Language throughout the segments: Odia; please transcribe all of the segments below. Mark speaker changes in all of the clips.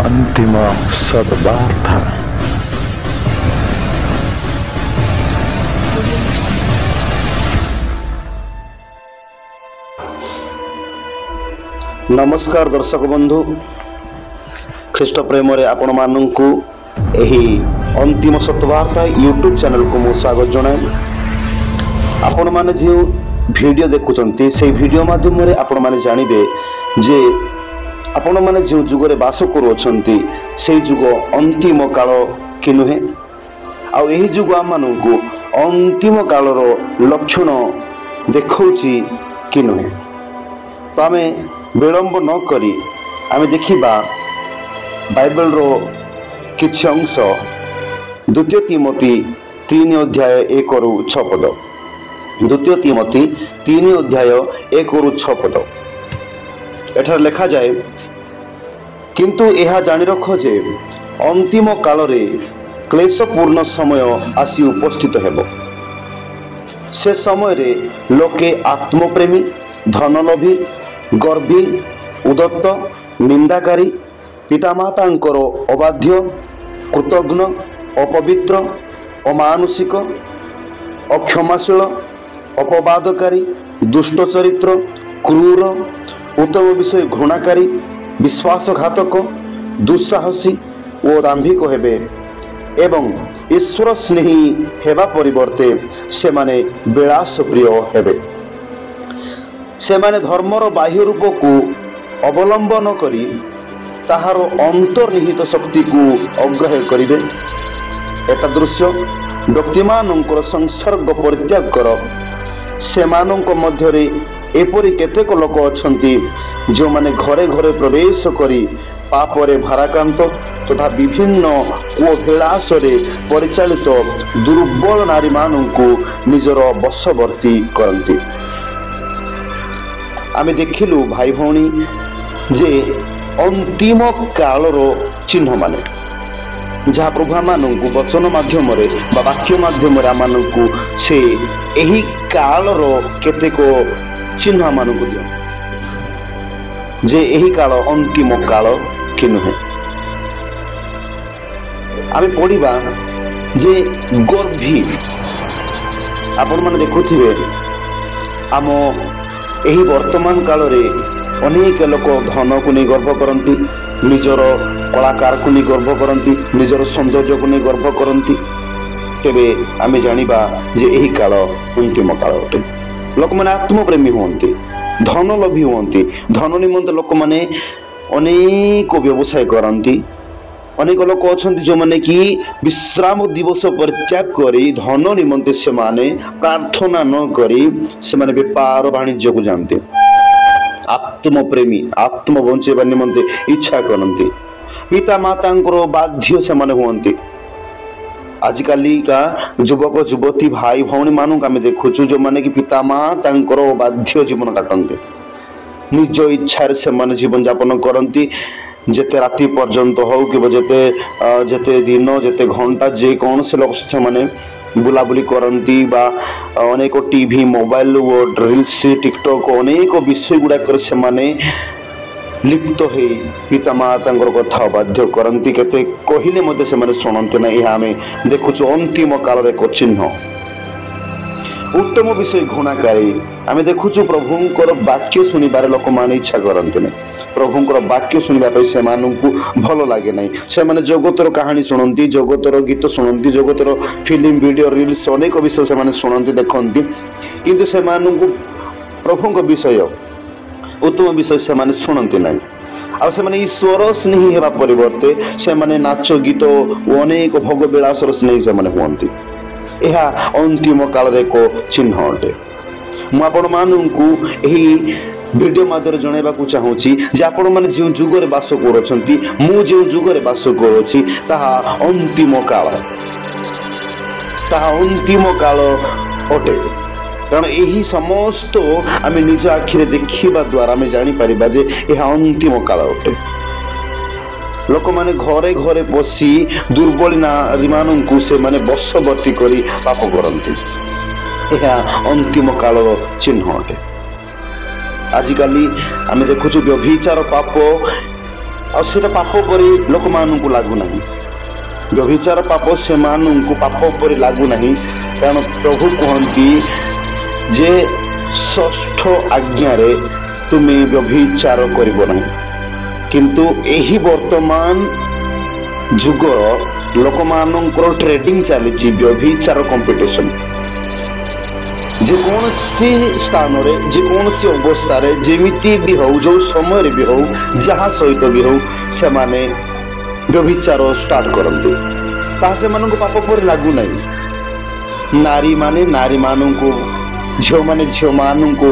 Speaker 1: ଅନ୍ତିମ ସଦବାର୍ତ୍ତା।
Speaker 2: ନମସ୍କାର ଦର୍ଶକ ବନ୍ଧୁ, ଖ୍ରୀଷ୍ଟ ପ୍ରେମରେ ଆପଣମାନଙ୍କୁ ଏହି ଅନ୍ତିମ ସତବାର୍ତ୍ତା ୟୁଟ୍ୟୁବ୍ ଚ୍ୟାନେଲକୁ ମୁଁ ସ୍ୱାଗତ ଜଣାଏ। ଆପଣମାନେ ଯେଉଁ ଭିଡ଼ିଓ ଦେଖୁଛନ୍ତି, ସେଇ ଭିଡ଼ିଓ ମାଧ୍ୟମରେ ଆପଣମାନେ ଜାଣିବେ ଯେ ଆପଣମାନେ ଯେଉଁ ଯୁଗରେ ବାସ କରୁଅଛନ୍ତି ସେଇ ଯୁଗ ଅନ୍ତିମ କାଳ କି ନୁହେଁ, ଆଉ ଏହି ଯୁଗ ଆମମାନଙ୍କୁ ଅନ୍ତିମ କାଳର ଲକ୍ଷଣ ଦେଖାଉଛି କି ନୁହେଁ। ତ ଆମେ ବିଳମ୍ବ ନ କରି ଆମେ ଦେଖିବା ବାଇବେଲର କିଛି ଅଂଶ, ଦ୍ୱିତୀୟ ତିମୋଥି 3 ଅଧ୍ୟାୟ 1ରୁ 6 ପଦ। ଦ୍ୱିତୀୟ ତିମୋଥି 3 ଅଧ୍ୟାୟ 1ରୁ 6 ପଦ, ଏଠାରେ ଲେଖାଯାଏ, କିନ୍ତୁ ଏହା ଜାଣି ରଖ ଯେ ଅନ୍ତିମ କାଳରେ କ୍ଲେଶପୂର୍ଣ୍ଣ ସମୟ ଆସି ଉପସ୍ଥିତ ହେବ। ସେ ସମୟରେ ଲୋକେ ଆତ୍ମପ୍ରେମୀ, ଧନଲୋଭୀ, ଗର୍ବୀ, ଉଦତ୍ତ, ନିନ୍ଦାକାରୀ, ପିତାମାତାଙ୍କର ଅବାଧ୍ୟ, କୃତଘ୍ନ, ଅପବିତ୍ର, ଅମାନୁଷିକ, ଅକ୍ଷମାଶୀଳ, ଅପବାଦକାରୀ, ଦୁଷ୍ଟ ଚରିତ୍ର, କ୍ରୂର, ଉତ୍ତମ ବିଷୟ ଘୃଣାକାରୀ, ବିଶ୍ୱାସଘାତକ, ଦୁଃସାହସୀ ଓ ଦାମ୍ଭିକ ହେବେ ଏବଂ ଈଶ୍ୱର ସ୍ନେହୀ ହେବା ପରିବର୍ତ୍ତେ ସେମାନେ ବିଳାସପ୍ରିୟ ହେବେ। ସେମାନେ ଧର୍ମର ବାହ୍ୟ ରୂପକୁ ଅବଲମ୍ବନ କରି ତାହାର ଅନ୍ତର୍ନିହିତ ଶକ୍ତିକୁ ଅଗ୍ରାହ୍ୟ କରିବେ। ଏତାଦୃଶ୍ୟ ବ୍ୟକ୍ତିମାନଙ୍କର ସଂସର୍ଗ ପରିତ୍ୟାଗ କର। ସେମାନଙ୍କ ମଧ୍ୟରେ ଏପରି କେତେକ ଲୋକ ଅଛନ୍ତି ଯେଉଁମାନେ ଘରେ ଘରେ ପ୍ରବେଶ କରି ପାପରେ ଭାରାକ୍ରାନ୍ତ ତଥା ବିଭିନ୍ନ କୁଅଭିଳାଷରେ ପରିଚାଳିତ ଦୁର୍ବଳ ନାରୀମାନଙ୍କୁ ନିଜର ବଶବର୍ତ୍ତୀ କରନ୍ତି। ଆମେ ଦେଖିଲୁ ଭାଇ ଭଉଣୀ ଯେ ଅନ୍ତିମ କାଳର ଚିହ୍ନମାନେ ଯାହା ପ୍ରଭୁ ଆମମାନଙ୍କୁ ବଚନ ମାଧ୍ୟମରେ ବା ବାକ୍ୟ ମାଧ୍ୟମରେ ଆମମାନଙ୍କୁ ସେ ଏହି କାଳର କେତେକ ଚିହ୍ନ ଆମମାନଙ୍କୁ ଦିଅନ୍ତି ଯେ ଏହି କାଳ ଅନ୍ତିମ କାଳ କି ନୁହେଁ। ଆମେ ପଢ଼ିବା ଯେ ଗର୍ଭୀ, ଆପଣମାନେ ଦେଖୁଥିବେ ଆମ ଏହି ବର୍ତ୍ତମାନ କାଳରେ ଅନେକ ଲୋକ ଧନକୁ ନେଇ ଗର୍ବ କରନ୍ତି, ନିଜର କଳାକାରକୁ ନେଇ ଗର୍ବ କରନ୍ତି, ନିଜର ସୌନ୍ଦର୍ଯ୍ୟକୁ ନେଇ ଗର୍ବ କରନ୍ତି। ତେବେ ଆମେ ଜାଣିବା ଯେ ଏହି କାଳ ଅନ୍ତିମ କାଳ ଅଟେ। ଲୋକମାନେ ଆତ୍ମପ୍ରେମୀ ହୁଅନ୍ତି, ଧନ ଲୋଭୀ ହୁଅନ୍ତି। ଧନ ନିମନ୍ତେ ଲୋକମାନେ ଅନେକ ବ୍ୟବସାୟ କରନ୍ତି। ଅନେକ ଲୋକ ଅଛନ୍ତି ଯେଉଁମାନେ କି ବିଶ୍ରାମ ଦିବସ ପରିତ୍ୟାଗ କରି ଧନ ନିମନ୍ତେ ସେମାନେ ପ୍ରାର୍ଥନା ନ କରି ସେମାନେ ବେପାର ବାଣିଜ୍ୟକୁ ଯାଆନ୍ତି। ଆତ୍ମପ୍ରେମୀ, ଆତ୍ମ ବଞ୍ଚେଇବା ନିମନ୍ତେ ଇଚ୍ଛା କରନ୍ତି। ପିତା ମାତାଙ୍କର ବାଧ୍ୟ ସେମାନେ ହୁଅନ୍ତି। ଆଜିକାଲିକା ଯୁବକ ଯୁବତୀ ଭାଇ ଭଉଣୀ ମାନଙ୍କୁ ଆମେ ଦେଖୁଛୁ ଯେଉଁମାନେ କି ପିତା ମାତାଙ୍କର ବାଧ୍ୟ ଜୀବନ କାଟନ୍ତି। ନିଜ ଇଚ୍ଛାରେ ସେମାନେ ଜୀବନଯାପନ କରନ୍ତି। ଯେତେ ରାତି ପର୍ଯ୍ୟନ୍ତ ହଉ କିମ୍ବା ଯେତେ ଦିନ ଯେତେ ଘଣ୍ଟା ଯେକୌଣସି ଲୋକ ସେମାନେ ବୁଲାବୁଲି କରନ୍ତି ବା ଅନେକ ଟିଭି, ମୋବାଇଲ ଓ ରିଲ୍ସ, ଟିକଟକ୍ ଅନେକ ବିଷୟ ଗୁଡ଼ାକରେ ସେମାନେ ଲିପ୍ତ ହେଇ ପିତା ମାତାଙ୍କର କଥା ଅବାଧ୍ୟ କରନ୍ତି। କେତେ କହିଲେ ମଧ୍ୟ ସେମାନେ ଶୁଣନ୍ତି ନାହିଁ। ଏହା ଆମେ ଦେଖୁଛୁ ଅନ୍ତିମ କାଳରେ ଏକ ଚିହ୍ନ। ଉତ୍ତମ ବିଷୟ ଘୃଣାକାରୀ, ଆମେ ଦେଖୁଛୁ ପ୍ରଭୁଙ୍କର ବାକ୍ୟ ଶୁଣିବାରେ ଲୋକମାନେ ଇଚ୍ଛା କରନ୍ତି ନାହିଁ। ପ୍ରଭୁଙ୍କର ବାକ୍ୟ ଶୁଣିବା ପାଇଁ ସେମାନଙ୍କୁ ଭଲ ଲାଗେ ନାହିଁ। ସେମାନେ ଜଗତର କାହାଣୀ ଶୁଣନ୍ତି, ଜଗତର ଗୀତ ଶୁଣନ୍ତି, ଜଗତର ଫିଲ୍ମ, ଭିଡ଼ିଓ, ରିଲ୍ସ ଅନେକ ବିଷୟ ସେମାନେ ଶୁଣନ୍ତି, ଦେଖନ୍ତି, କିନ୍ତୁ ସେମାନଙ୍କୁ ପ୍ରଭୁଙ୍କ ବିଷୟ, ଉତ୍ତମ ବିଷୟ ସେମାନେ ଶୁଣନ୍ତି ନାହିଁ। ଆଉ ସେମାନେ ଈଶ୍ୱର ସ୍ନେହୀ ହେବା ପରିବର୍ତ୍ତେ ସେମାନେ ନାଚ ଗୀତ ଓ ଅନେକ ଭୋଗ ବିଳାସର ସ୍ନେହୀ ସେମାନେ ହୁଅନ୍ତି। ଏହା ଅନ୍ତିମ କାଳରେ ଏକ ଚିହ୍ନ ଅଟେ। ମୁଁ ଆପଣମାନଙ୍କୁ ଏହି ଭିଡ଼ିଓ ମାଧ୍ୟମରେ ଜଣାଇବାକୁ ଚାହୁଁଛି ଯେ ଆପଣମାନେ ଯେଉଁ ଯୁଗରେ ବାସ କରୁଅଛନ୍ତି, ମୁଁ ଯେଉଁ ଯୁଗରେ ବାସ କରୁଅଛି ତାହା ଅନ୍ତିମ କାଳ, ତାହା ଅନ୍ତିମ କାଳ ଅଟେ। କାରଣ ଏହି ସମସ୍ତ ଆମେ ନିଜ ଆଖିରେ ଦେଖିବା ଦ୍ୱାରା ଆମେ ଜାଣିପାରିବା ଯେ ଏହା ଅନ୍ତିମ କାଳ ଅଟେ। ଲୋକମାନେ ଘରେ ଘରେ ପଶି ଦୁର୍ବଳୀ ନାରୀମାନଙ୍କୁ ସେମାନେ ବଶବର୍ତ୍ତୀ କରି ପାପ କରନ୍ତି। ଏହା ଅନ୍ତିମ କାଳର ଚିହ୍ନ ଅଟେ। ଆଜିକାଲି ଆମେ ଦେଖୁଛୁ ବ୍ୟଭିଚାର ପାପ ଆଉ ସେଇଟା ପାପ ପରି ଲୋକମାନଙ୍କୁ ଲାଗୁନାହିଁ। ବ୍ୟଭିଚାର ପାପ ସେମାନଙ୍କୁ ପାପ ପରି ଲାଗୁନାହିଁ, କାରଣ ପ୍ରଭୁ କୁହନ୍ତି ଯେ ଷଷ୍ଠ ଆଜ୍ଞାରେ ତୁମେ ବ୍ୟଭିଚାର କରିବ ନାହିଁ। କିନ୍ତୁ ଏହି ବର୍ତ୍ତମାନ ଯୁଗର ଲୋକମାନଙ୍କର ଟ୍ରେଡିଂ ଚାଲିଛି ବ୍ୟଭିଚାର କମ୍ପିଟିସନ। ଯେକୌଣସି ସ୍ଥାନରେ, ଯେକୌଣସି ଅବସ୍ଥାରେ, ଯେମିତି ବି ହଉ, ଯେଉଁ ସମୟରେ ବି ହଉ, ଯାହା ସହିତ ବି ହଉ, ସେମାନେ ବ୍ୟଭିଚାର ଷ୍ଟାର୍ଟ କରନ୍ତି। ତାହା ସେମାନଙ୍କୁ ପାପ ପରି ଲାଗୁନାହିଁ। ନାରୀମାନେ ନାରୀମାନଙ୍କୁ, ଝିଅମାନେ ଝିଅମାନଙ୍କୁ,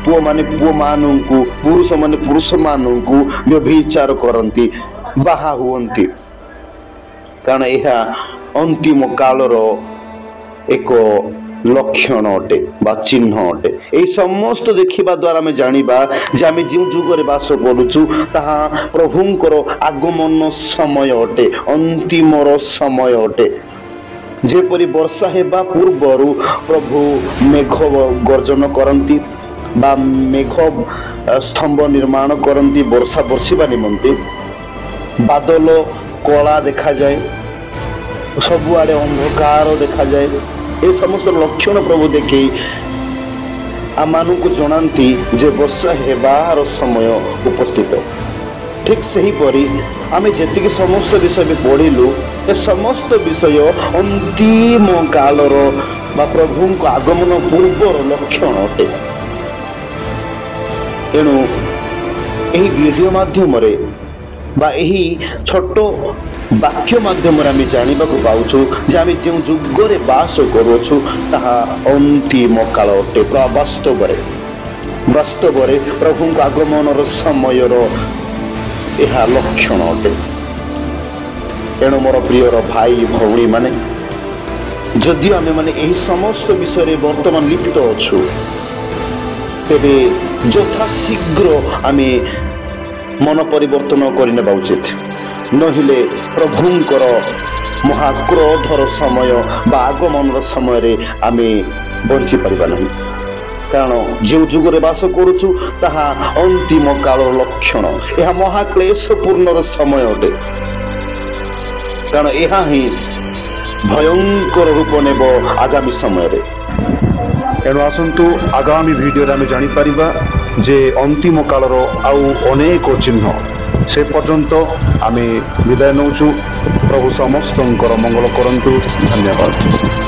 Speaker 2: ପୁଅମାନେ ପୁଅମାନଙ୍କୁ, ପୁରୁଷମାନେ ପୁରୁଷମାନଙ୍କୁ ବ୍ୟଭିଚାର କରନ୍ତି, ବାହା ହୁଅନ୍ତି। କାରଣ ଏହା ଅନ୍ତିମ କାଳର ଏକ ଲକ୍ଷଣ ଅଟେ ବା ଚିହ୍ନ ଅଟେ। ଏହି ସମସ୍ତ ଦେଖିବା ଦ୍ୱାରା ଆମେ ଜାଣିବା ଯେ ଆମେ ଯେଉଁ ଯୁଗରେ ବାସ କରୁଛୁ ତାହା ପ୍ରଭୁଙ୍କର ଆଗମନ ସମୟ ଅଟେ, ଅନ୍ତିମର ସମୟ ଅଟେ। ଯେପରି ବର୍ଷା ହେବା ପୂର୍ବରୁ ପ୍ରଭୁ ମେଘ ଗର୍ଜନ କରନ୍ତି ବା ମେଘ ସ୍ତମ୍ଭ ନିର୍ମାଣ କରନ୍ତି ବର୍ଷା ବର୍ଷିବା ନିମନ୍ତେ, ବାଦଲ କଳା ଦେଖାଯାଏ, ସବୁଆଡ଼େ ଅନ୍ଧକାର ଦେଖାଯାଏ। ଏ ସମସ୍ତ ଲକ୍ଷଣ ପ୍ରଭୁ ଦେଖେଇ ଆମମାନଙ୍କୁ ଜଣାନ୍ତି ଯେ ବର୍ଷା ହେବାର ସମୟ ଉପସ୍ଥିତ। ଠିକ୍ ସେହିପରି ଆମେ ଯେତିକି ସମସ୍ତ ବିଷୟ ବି ପଢ଼ିଲୁ, ଏ ସମସ୍ତ ବିଷୟ ଅନ୍ତିମ କାଳର ବା ପ୍ରଭୁଙ୍କ ଆଗମନ ପୂର୍ବର ଲକ୍ଷଣ ଅଟେ। ତେଣୁ ଏହି ଭିଡ଼ିଓ ମାଧ୍ୟମରେ ବା ଏହି ଛୋଟ ବାକ୍ୟ ମାଧ୍ୟମରେ ଆମେ ଜାଣିବାକୁ ପାଉଛୁ ଯେ ଆମେ ଯେଉଁ ଯୁଗରେ ବାସ କରୁଅଛୁ ତାହା ଅନ୍ତିମ କାଳ ଅଟେ। ବାସ୍ତବରେ ପ୍ରଭୁଙ୍କ ଆଗମନର ସମୟର ଏହା ଲକ୍ଷଣ ଅଟେ। ତେଣୁ ମୋର ପ୍ରିୟର ଭାଇ ଭଉଣୀମାନେ, ଯଦିଓ ଆମେମାନେ ଏହି ସମସ୍ତ ବିଷୟରେ ବର୍ତ୍ତମାନ ଲିପ୍ତ ଅଛୁ, ତେବେ ଯଥାଶୀଘ୍ର ଆମେ ମନ ପରିବର୍ତ୍ତନ କରିନେବା ଉଚିତ। ନହେଲେ ପ୍ରଭୁଙ୍କର ମହାକ୍ରୋଧର ସମୟ ବା ଆଗମନର ସମୟରେ ଆମେ ବଞ୍ଚିପାରିବା ନାହିଁ। କାରଣ ଯେଉଁ ଯୁଗରେ ବାସ କରୁଛୁ ତାହା ଅନ୍ତିମ କାଳର ଲକ୍ଷଣ। ଏହା ମହାକ୍ଲେଶପୂର୍ଣ୍ଣର ସମୟ ଅଟେ। କାରଣ ଏହା ହିଁ ଭୟଙ୍କର ରୂପ ନେବ ଆଗାମୀ ସମୟରେ।
Speaker 3: ଏଣୁ ଆସନ୍ତୁ ଆଗାମୀ ଭିଡ଼ିଓରେ ଆମେ ଜାଣିପାରିବା ଯେ ଅନ୍ତିମ କାଳର ଆଉ ଅନେକ ଚିହ୍ନ। ସେ ପର୍ଯ୍ୟନ୍ତ ଆମେ ବିଦାୟ ନେଉଛୁ। ପ୍ରଭୁ ସମସ୍ତଙ୍କର ମଙ୍ଗଳ କରନ୍ତୁ। ଧନ୍ୟବାଦ।